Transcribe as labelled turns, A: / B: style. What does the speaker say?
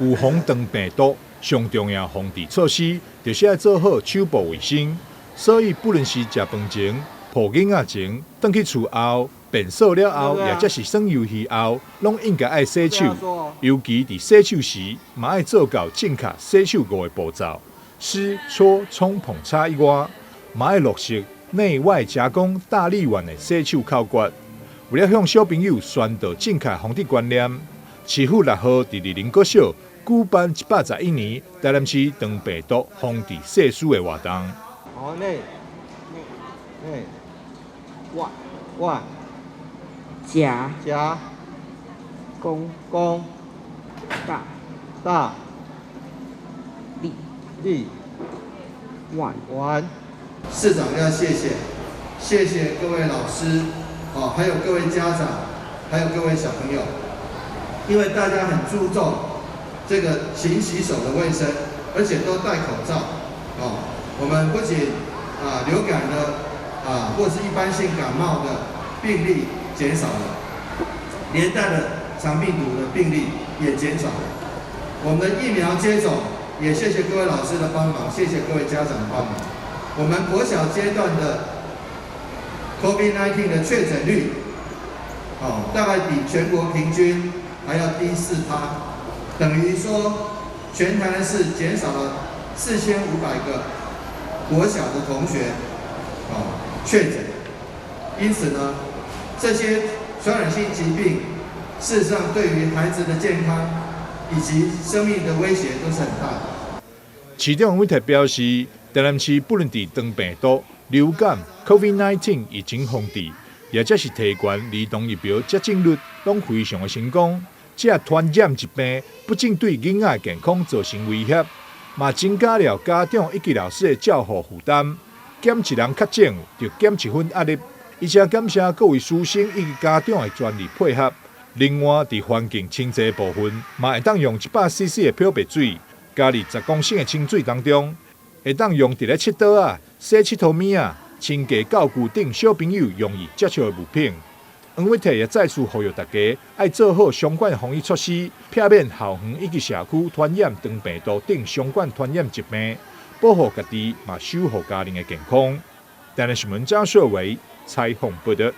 A: 預防腸病毒，上重要防治措施就是愛做好手部衛生。所以，不論是食飯前、抱囡仔前、轉去厝後、便所了後，抑者是耍遊戲後，攏應該愛洗手。尤其佇洗手時，嘛愛做到正確洗手五个步驟：濕、搓、沖、捧、擦以外，嘛愛落實內外夾攻大力丸的洗手口訣。為了向小朋友宣導正確防治觀念，市府6號佇麗林國小舉辦111年台南市腸病毒防治誓師的活動。
B: 好，內內外外
C: 夾
B: 夾
C: 攻
B: 攻
C: 大
B: 大
C: 力
B: 力
C: 丸
B: 丸。市長要謝謝，謝謝各位老師，哦，還有各位家長，還有各位小朋友，因為大家很注重這個勤洗手的衛生，而且都戴口罩，哦，我們不僅啊流感的啊或是一般性感冒的病例減少了，連帶的腸病毒的病例也減少了。我們的疫苗接種也謝謝各位老師的幫忙，謝謝各位家長的幫忙。我們國小階段的 COVID-19 的確診率，哦，大概比全國平均還要低4趴，等於說全台南市減少了4500個國小的同學，哦，確診。因此呢，這些傳染性疾病，事實上對於孩子的健康以及生命的威脅都是很大的。
A: 市長黃偉哲表示，台南市不論佇腸病毒、流感、COVID-19 疫情防治，抑者是提懸兒童疫苗接種率，攏非常的成功。這傳染疾病不僅對囡仔健康造成威脅，嘛增加了家長以及老師的照護負擔。減一人確診，就減一分壓力。伊誠感謝各位師生以及家長的全力配合。另外，佇環境清潔部分，嘛會當用100 CC 的漂白水，加佇10公升的清水當中，會當用佇咧拭桌仔、洗𨑨迌物仔、清潔教具等小朋友容易接觸的物品。黃偉哲也再次呼籲大家愛做好相關防疫措施，避免校園以及社區傳染腸病毒等相關傳染疾病，保護家己，嘛守護家人的健康。台南新聞張秀維採訪報導。